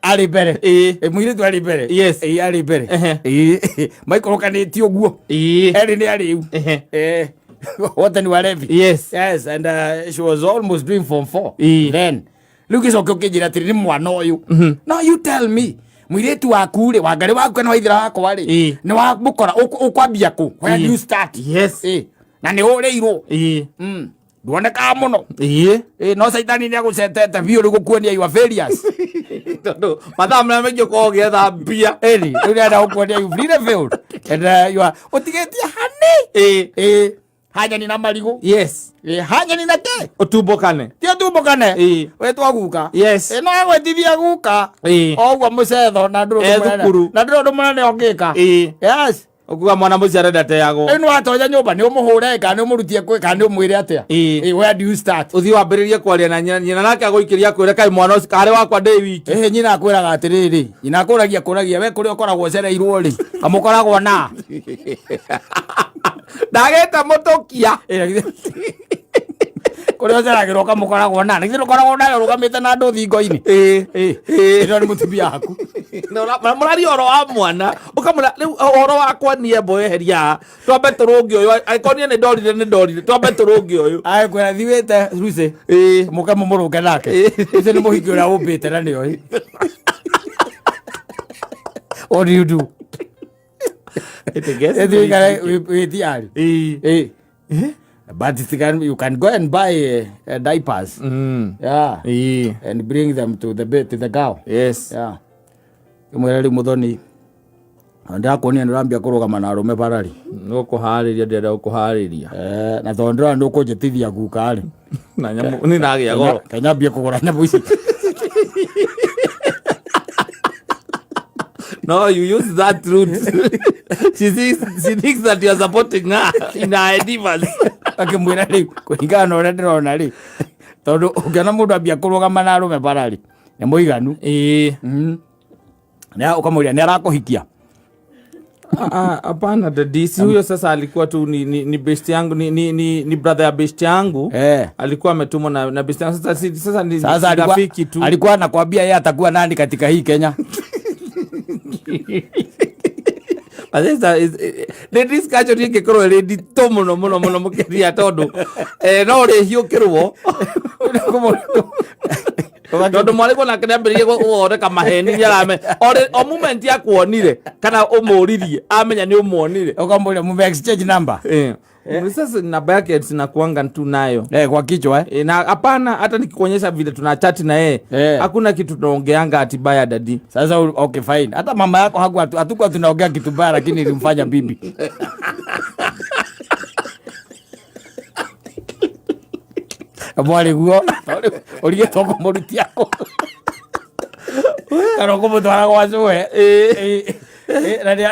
Arĩ mbere. Ĩ. Ĩ, mũirĩtu arĩ mbere. Yes. Ĩ, arĩ mbere. Ehe. Ĩ, maikũrũkanĩtie ũguo. Ĩ. Erĩ nĩ arĩu. Ehe. Wote ni walevi. Yes. Yes, and she was almost doing form 4 Ĩ. then. Rĩu gĩcoke ũkĩnjĩra atĩrĩ nĩ mwana ũyũ. Now you tell me, mũirĩtu waku rĩ, wangarĩ waku kana waithĩra wakwa rĩ, Ĩ. nĩ wamũkora ũkwambia kũ? Where Ĩ. do you start? Yes. Ĩ, na nĩ ũrĩirwo. Ĩ. Nduonekaga mũno. Ĩ. Ĩ, no caitani nĩ agũcetete biũ rĩu gũkuonia you are failures. Tondũ mathaa marĩa maingĩ ũkoragwo ũgĩetha mbia. Ĩni rĩu nĩarenda gũkuonia you really failed and you are ũtigĩtie hani. Ĩ. Ĩ, hanyani na marigũ. Yes. Ĩ, hanyani na kĩ? Ũtumbũkane. Ti ũtumbũkane. Ĩ. Wĩtwo guka. Yes. Ĩ, no agwĩtithia guka. Ĩ. O ũguo mũcetho na ndũrĩ E ũndũ mũnene. thukuru. Na ndũrĩ ũndũ mũnene ũngĩka. Ĩ. Yes. Ũkuga mwana mũciare ndateagwo. Rĩu nĩwatonya nyũmba nĩ ũmũhũre kana nĩ ũmũrutie kwĩ kana nĩ ũmwĩre atĩa? Ĩ. Ĩ, where do you start? Ũthiĩ wambĩrĩrie kwaria na nyina, nyina nake agũikĩria akwĩre kaĩ mwana ũcio karĩ wakwa ndĩ wiki. Ĩhĩ, nyina akwĩraga atĩrĩrĩ, nyina akũragia kũragia we kũrĩa ũkoragwo ũcereirwo rĩ, kamũkoragwo na Ndagĩte mũtũkia. Ĩ, na kũrĩa ũceragĩrwo kamũkoragwo na nĩ ũkoragwo nawe ũrũgamĩte na andũ thingo-inĩ. Ĩ. Ĩ. Ĩ. Ĩno nĩ mũtumia waku. Na mũraria ũhoro wa mwana ũkamũra rĩu ũhoro wakwa niĩ mbo eheria haha twambe tũrũnge ũyũ, angĩkorwo niĩ nĩ ndorire nĩ ndorire, twambe tũrũnge ũyũ. Akwĩra thiwĩte Lucy. Ĩ. Mũke mũmũrũnge nake. Ĩ. Lucy nĩ mũhiki ũrĩa ũmbĩte na nĩoĩ. What do you do? It gets Ĩthiĩ ũikare tricky. wĩ tiari. Ĩ. Ĩ. But it can, you can go and buy diapers. Yeah. Ĩ. And bring them to the bed, to the girl. Yes. Yeah. Mwĩre rĩu mũthoni ndĩrakuonia nĩ ũrambia kũrũgama na arũme barari. Nĩ gũkũharĩria, ndĩrenda gũkũharĩria. Eh, na tondũ ndĩrona nĩ ũkũnjĩtithia guka rĩ. Na nyamũ nĩ ndagĩa goro. Kenyambie kũgũra nyamũ ici. No, you use that route. She thinks that you are supporting her in her endeavors. Akĩmwĩra rĩu kũringana na ũrĩa ndĩrona rĩ, tondũ ũngĩona mũndũ ambia kũrũgama na arũme barari nĩ mũiganu. Ĩ. Nĩ ũkamũria nĩ arakũhikia. Ah, hapana daddy, si huyo sasa alikuwa tu ni best yangu, ni brother ya best yangu. Eh. Alikuwa ametumwa na best yangu. Sasa si, sasa ni Sasa alikuwa, rafiki tu. Alikuwa anakuambia yeye atakuwa nani katika hii Kenya? But nĩ discussion ĩngĩkorwo ĩrĩ nditũ mũno mũno mũno mũkĩria tondũ no ũrĩhiũkĩrwo tondũ mwarĩguo nake nĩambĩrĩirie gũthondeka maheni, nĩarame o moment akuonire kana ũmũririe amenya nĩ ũmuonire. Ukamwambia mume exchange number. Eh. Sasa namba yake sinakuanga tu nayo. Eh, kwa kichwa eh. E, na hapana, hata nikikuonyesha vile tuna chat na yeye, Eh. hakuna kitu tunaongeanga ati baya, daddy. Sasa okay, fine. Hata mama yako hakuwa hatukuwa tunaongea kitu baya, lakini ilimfanya bibi. Mwarĩ guo ũrigĩtwo kũmũrutia kũ kana ũkũmũtwara gwa cũwe. Na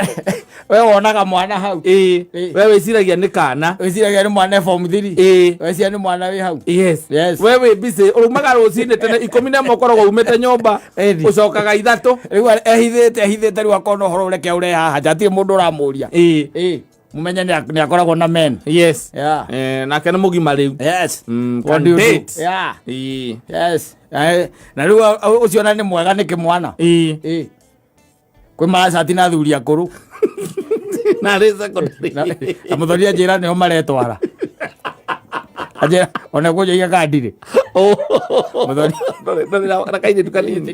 we wonaga mwana hau. Ĩ. Ĩ. We wĩciragia nĩ kana. Wĩciragia nĩ mwana e form 3. Ĩ. Wĩciragia nĩ mwana wĩ hau. Yes. Yes. We wĩ busy ũrumaga rũcinĩ tene 11 ũkoragwo umĩte nyũmba, Ĩni. ũcokaga 3. Rĩu ehithĩte ehithĩte, rĩu akona ũhoro ũreke ũrehe haha nja hatirĩ mũndũ ũramũria. Ĩ. Ĩ, mũmenye nĩ akoragwo na men. Yes. Yeah. Eh, nake nĩ mũgima rĩu. Yes. What Can do you do? date. Yeah. Ĩ. Yes. Na rĩu ũcio ona nĩ mwega nĩ kĩmwana. Ĩ. Ĩ. Kwĩ maracati na athuri akũrũ. Na rĩ secondary. Na mũthoni anjĩra nĩho maretwara. Anjĩra ona kũnjoiga kandirĩ. Mũthoni. Ndũrĩ na kairĩtu kanini.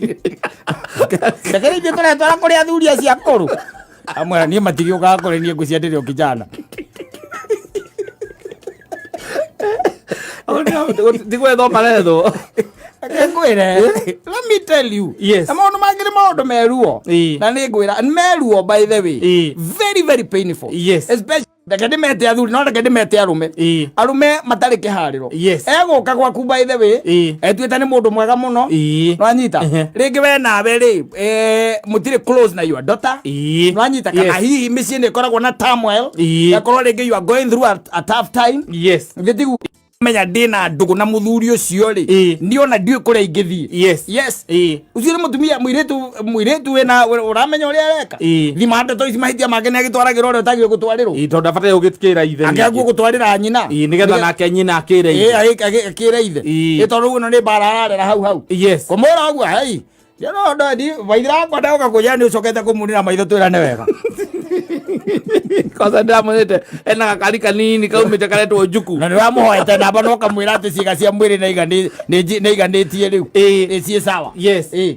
Reke rĩu ithuĩ tũretwara kũrĩ athuri acio akũrũ. Amwĩra niĩ matigĩũkaga kũrĩ niĩ ngwĩciria ndĩrĩ o kijana. Ti gwethwo marethwo. Reke ngwĩre, let me tell you. Yes. Na maũndũ mangĩ nĩ maũndũ meruo. Na nĩ ngwĩra, nĩ meruo by the way. Very very painful. Yes. Especially reke ndĩmete athuri no reke ndĩmete arũme. Arũme matarĩ kĩharĩro. Yes. Egũka gwaku by the way. Etuĩte nĩ mũndũ mwega mũno. Nwanyita. Rĩngĩ we nawe rĩ, mũtirĩ close na your daughter. Nwanyita kana hihi mĩciĩ nĩ ĩkoragwo na turmoil. Gakorwo rĩngĩ you are going through a tough time. Yes. Githĩ tiguo menya ndĩna ndũgũ na mũthuri ũcio rĩ, niĩ ona ndiũĩ kũrĩa ingĩthiĩ. Yes. Yes. Ũcio nĩ mũtumia mũirĩtu mũirĩtu wĩna ũramenya ũrĩa areka. Thima ndeto ici mahĩtia make nĩ agĩtwaragĩra ũrĩa ũtagĩrĩirwo gũtwarĩrwo. Tondũ ndabataire gũgĩkĩra ithe. Akĩagwo gũtwarĩra nyina. Nĩgetha nake nyina akĩre ithe. Akĩre ithe. Tondũ rĩu ĩno nĩ mbara ararera hau hau. Yes. Kũmwĩra ũguo hei. No no ndi waithira wakwa ndoka kũnjĩra nĩ ũcokete kũmunĩra maitho twĩrane wega. Kwanza ndamwĩrĩte ena gakari kanini kaumĩte karetwo njuku. Na nĩ ũramũhoete namba no ũkamwĩra atĩ ciĩga cia mwĩrĩ nĩ iganĩtie rĩu. Nĩ ciĩ sawa. Yes. Nĩ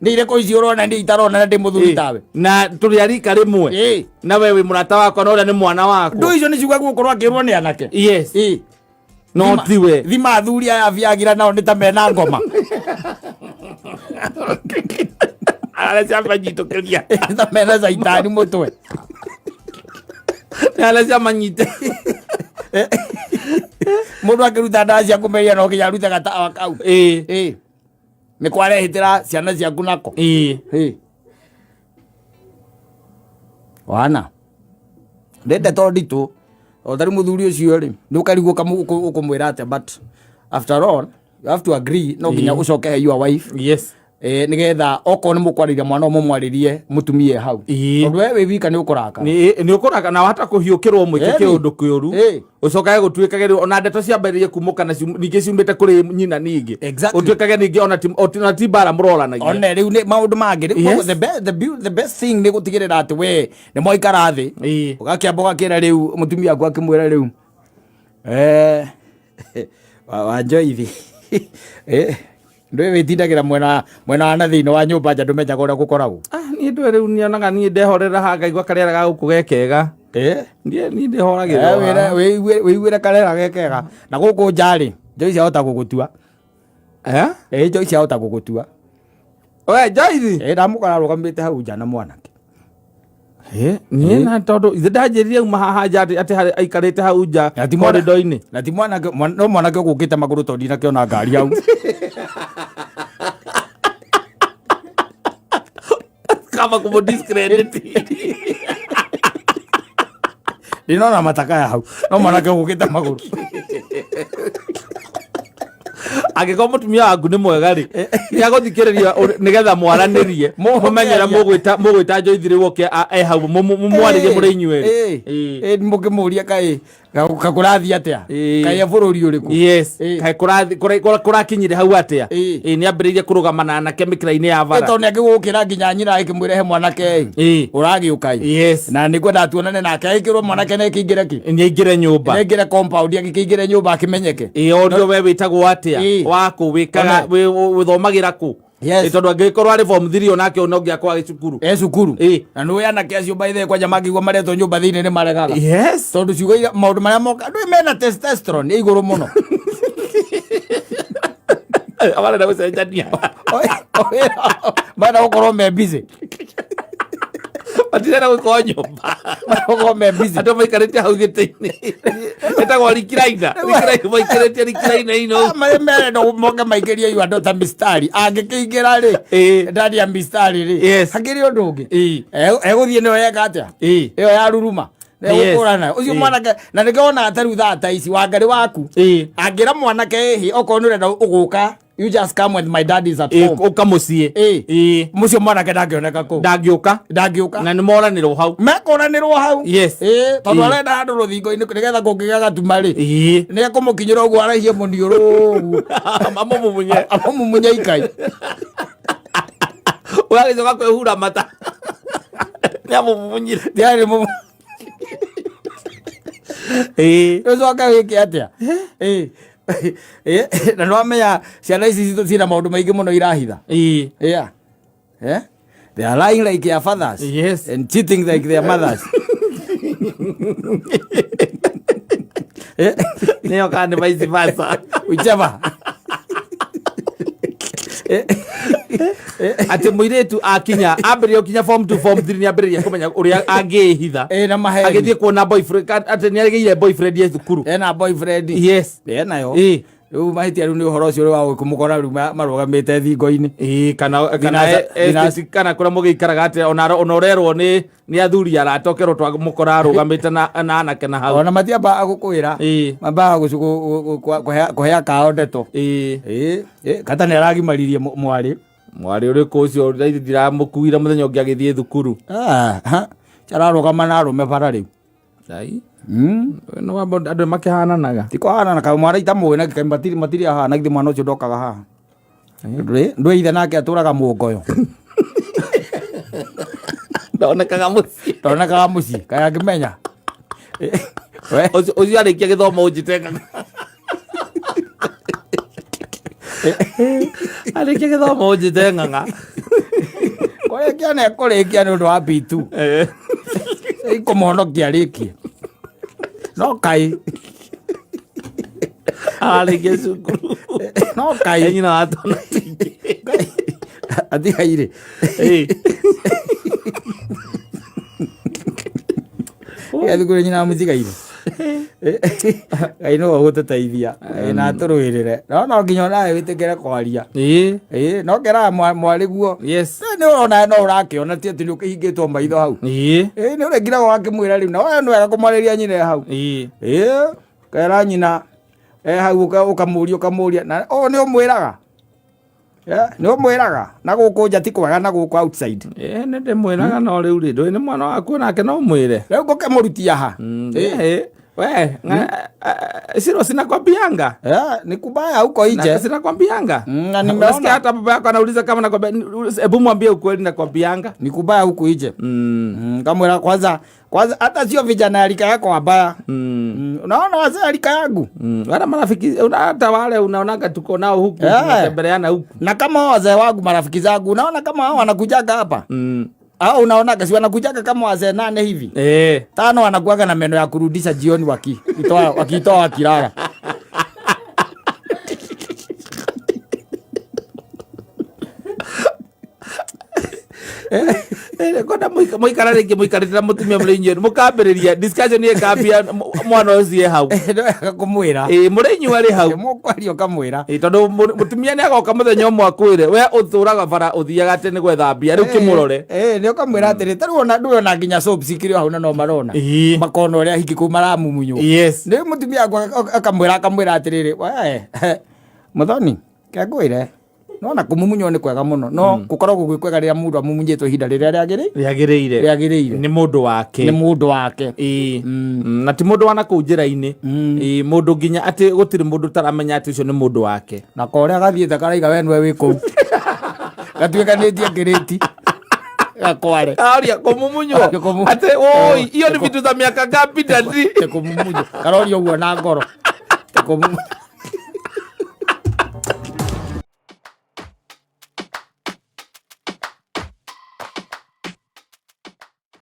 irĩkũ ici ũrona niĩ itarona na ndĩ mũthuri tawe? Na tũrĩ a rika rĩmwe. Na we wĩ mũrata wakwa na ũrĩa nĩ mwana wakwa. Ndũ icio nĩ ciugagwo gũkorwo akĩrwo nĩ anake. Yes. No tiwe. Thima athuri aya biagira nao nĩ ta mena ngoma. Arĩa ciamanyitũkĩria. Nĩ ta mena caitani mũtwe. Nĩ arĩa ciamanyite. Mũndũ akĩruta ndawa cia kũmeria no nginya arute gatawa kau. Nĩ kwarehitĩra ciana ciaku nako. Wana. Nĩ ndeto nditũ. O ta rĩu mũthuri ũcio rĩ, nĩ ũkarigwo ũkũmwĩra atĩa, but after all you have to agree no nginya ũcoke he your wife. Yes. Nĩgetha okorwo nĩ mũkwarĩria mwana ũyũ mũmwarĩrie mũtumia hau. Tondũ we wĩ wika nĩ ũkũrakara. Nĩ ũkũrakara na wahota kũhiũkĩrwo mwĩke kĩũndũ kĩũru. Ũcokage gũtuĩkage rĩu ona ndeto ciambĩrĩrie kumũka na ningĩ ciumĩte kũrĩ nyina ningĩ. Exactly. Ũtuĩkage ningĩ ona ti mbara mũroranagia. One rĩu nĩ maũndũ mangĩ. Rĩu Yes. the best thing nĩ gũtigĩrĩra atĩ we nĩ mwaikara thĩ. Ũgakĩamba ũgakĩra rĩu mũtumia waku akĩmwĩra rĩu. Wa Joyce. Ndũĩ wĩtindagĩra mwena wa na thĩinĩ wa nyũmba nja ndũmenyaga ũrĩa gũkoragwo. Niĩ ndũĩ rĩu nyonaga niĩ ndehorera haha ngaigua karĩera ga gũkũ ge kega. Niĩ ndĩhoragĩrĩra haha. Wĩiguĩre karĩera ge kega. Na gũkũ nja rĩ, Joyce ahota gũgũtua. Joyce ahota gũgũtua. We, Joyce? Ndamũkora arũgamĩte hau nja na mwanake. Niĩ na tondũ ithe ndanjĩrire uma haha nja atĩ harĩ aikarĩte hau nja Na ti mwana- corridor-inĩ. Na ti mwanake, no mwanake ũgũkĩte magũrũ tondũ ndinakĩona ngari hau. Kama kũmũ discredit. Ndinona matakaya hau. No mwanake ũgũkĩte magũrũ. Angĩkorwo mũtumia waku nĩ mwega rĩ, nĩ agũthikĩrĩria nĩgetha mwaranĩrie, mũmenye ũrĩa mũgwĩta Joyce rĩu oke e hau, mũmwarĩrie mũrĩ inyuĩ erĩ. Mũkĩmũria kaĩ, kakũrathiĩ atĩa? Kaĩ e bũrũri ũrĩkũ? Yes. Kaĩ kũrakinyire hau atĩa? Nĩ ambĩrĩirie kũrũgama na anake mĩkĩra-inĩ ya bara. Tondũ nĩ angĩgũkĩra nginya nyina agĩkĩmwĩra he mwanake ĩ. Ũragĩũka ĩ. Yes. Na nĩngwenda tuonane nake agĩkĩrwo mwanake nĩ akĩingĩre kĩ? Nĩ aingĩre nyũmba. Nĩ aingĩre compound agĩkĩingĩre nyũmba akĩmenyeke. Orio we wĩtagwo atĩa? Wakũ wĩkaga, wĩthomagĩra kũ? Yes. Tondũ angĩkorwo arĩ form 3 onake no nginya akorwo arĩ cukuru. E cukuru. Na nĩ ũĩ anake acio by the way kwanja mangĩigua maretwo nyũmba thĩinĩ nĩ maregaga. Yes. Tondũ ciugo iria maũndũ marĩa moka ndũĩ mena testosterone ĩ igũrũ mũno. Marenda gũcenjania. Marenda gũkorwo me busy. Matirenda gũkorwo nyũmba. Marenda gũkorwo me busy. Andũ maikarĩte hau gĩtĩ-inĩ. Ĩtagwo rikiraina. Rikiraina maikarĩte rikiraina ino. Marĩa merenda moke maikĩrie yu andũ ta mistari. Angĩkĩingĩra rĩ, ndani ya mistari rĩ. Yes. Hakĩrĩ ũndũ ũngĩ. Egũthiĩ nĩyo yeka atĩa? Ĩyo ya ruruma. Yes. Egũkũrana. Ũcio mwanake na nĩkĩo wonaga ta rĩu thaa ta ici Wangarĩ waku. Angĩra mwanake ĩhĩ okorwo nĩ ũrenda ũgũka you just come when my dad is at home. Ũka mũciĩ. Mũcio mwanake ndangĩoneka kũu. Ndangĩũka. Ndangĩũka. Na nĩ moranĩrwo hau. Mekoranĩrwo hau. Yes. Tondũ arenda handũ rũthingo-inĩ nĩgetha kũngĩgĩa gatuma rĩ. Nĩ ekũmũkinyĩra ũguo araihie mũniũrũ ũguo. Amũmumunye. Amũmumunye ikai. Ũgagĩcoka kwĩhura mata. Nĩ amũmumunyire. Ndiarĩ mũmu. Ũcoke wĩke atĩa? Ĩĩ. Ĩĩ, na nĩwamenya ciana ici citũ ciĩna maũndũ maingĩ mũno irahitha. Yeah. Eh? They are lying like their fathers. Yes. And cheating like their mothers. Eh? Nĩyo kana nĩ vice versa. Whichever. Atĩ mũirĩtu akinya ambĩrĩria gũkinya form 2, form 3, nĩambĩrĩria kũmenya ũrĩa angĩĩhitha. Na maheni. Agĩthiĩ kuona boyfriend, atĩ nĩagĩire boyfriend ye thukuru. Ena boyfriend. Yes. Enayo. Rĩu mahĩtia rĩu nĩ ũhoro ũcio wa kũmũkora rĩu marũgamĩte thingo-inĩ. Ĩĩ, kana estate, kana kũrĩa mũgĩikaraga, atĩ ona ũrerwo nĩ athuri arata ũkerwo twamũkora arũgamĩte na anake na hau. Ona matiambaga gũkwĩra. Mambaga kũhea kao ndeto. Ĩĩ, kata nĩ aragimaririe mwarĩ. Mwarĩ ũrĩkũ ũcio? Raithi ndiramũkuire mũthenya ũngĩ agĩthiĩ thukuru. Ah, ha, ararũgama na arũme bara rĩu. Ai. Nĩ wamba andũ makĩhananaga. Ti kũhanana, kaĩ mwana itamũĩ na kaĩ matirĩ ahana, githĩ mwana ũcio ndokaga haha? Ndwĩ ithe nake atũraga mũngoyo. Ndonekaga mũciĩ. Ndonekaga mũciĩ, kaĩ angĩmenya? We. Ũcio arĩkia gĩthomo ũnjĩte ng'ang'a. Arĩkia gĩthomo ũnjĩte ng'ang'a. Kũrĩkia nĩ kũrĩkia nĩ ũndũ wa P2. Ikũmũhonokia arĩkie. No kaĩ. Ararĩkia cukuru. No kaĩ. Nyina wa twana tũingĩ. Atigaire. Ya thukuru nyina amũtigaire. Ngai nĩwe ũgũtũteithia na atũrũĩrĩre. No nginya onawe wĩtĩkĩre kwaria. Ĩĩ, no keraga mwarĩ guo. Nĩ ũrona no ũrakĩona, ti atĩ nĩ ũkĩhingĩtwo maitho hau. Ĩĩ, nĩ ũrĩngiraga wakĩmwĩra rĩu, na we nĩ wega kũmwarĩria nyina e hau. Ĩĩ, kera nyina e hau, ũkamũria na ũũ nĩ ũmwĩraga. Nĩ ũmwĩraga na gũkũ nja ti kwega, na gũkũ outside. Ĩĩ, nĩ ndĩmwĩraga, no rĩu rĩ, ndũĩ nĩ mwana waku, nake no ũmwĩre. Rĩu ngũkĩmũrutia ha? Ĩĩ. We, siro sinakwambianga. Ni kubaya huko nje. Sinakwambianga. Na nimeona. Unasikia hata baba yako anauliza kama nakwambia, hebu mwambie ukweli nakwambianga. Ni kubaya huku nje. Kamwĩra kwanza hata sio vijana ya rika yako wabaya. Unaona wazee ya rika yangu? Wala marafiki, hata wale unaonaga tuko nao huku, tunatembeleana huku. Na kama wazee wangu, marafiki zangu, unaona kama hao wanakujaga hapa? Hao unaonaga si wanakujaga kama wazee 8 hivi? 5 wanakuaga na meno ya kurudisha jioni wakitoa wakilala. Kona muikara rĩngĩ mũikarĩte na mũtumia mũrĩ inyuĩ, mũkambĩrĩria discussion ĩkambia mwana ũcio e hau. Nĩ wega kũmwĩra. Mũrĩ inyuĩ arĩ hau. Mũkwaria ũkamwĩra. Tondũ mũtumia nĩ agoka mũthenya ũmwe akwĩre, we ũtũraga bara ũthiaga atĩ nĩ gwetha mbia, rĩu kĩmũrore. Nĩ ũkamwĩra atĩrĩ, ta rĩu ona ndũĩ ona nginya soap cikĩrĩ o hau na no marona. Makona ũrĩa hiki kũu maramumunywo. Yes. Nĩ mũtumia wakwa akamwĩra atĩrĩrĩ, we, Muthoni, kengwĩre. No na kũmumunywo nĩ kwega mũno, no gũkoragwo gwĩ kwega rĩrĩa mũndũ amumunyĩtwo ihinda rĩrĩa rĩagĩrĩire. Rĩagĩrĩire. Nĩ mũndũ wake. Nĩ mũndũ wake. Ĩĩ. Na ti mũndũ wa na kũu njĩra-inĩ. Ĩĩ, mũndũ nginya atĩ gũtirĩ mũndũ ũtaramenya atĩ ũcio nĩ mũndũ wake. Na korĩa gathiĩte karaiga we nĩwe wĩ kũu. Gatuĩkanĩtie ngĩrĩti. Gakware. Karoria kũmumunywo. Atĩ oi, hiyo ni vitu za miaka ngapi, daddy? Kũmumunywo. Karoria ũguo na ngoro. Kũmumunywo.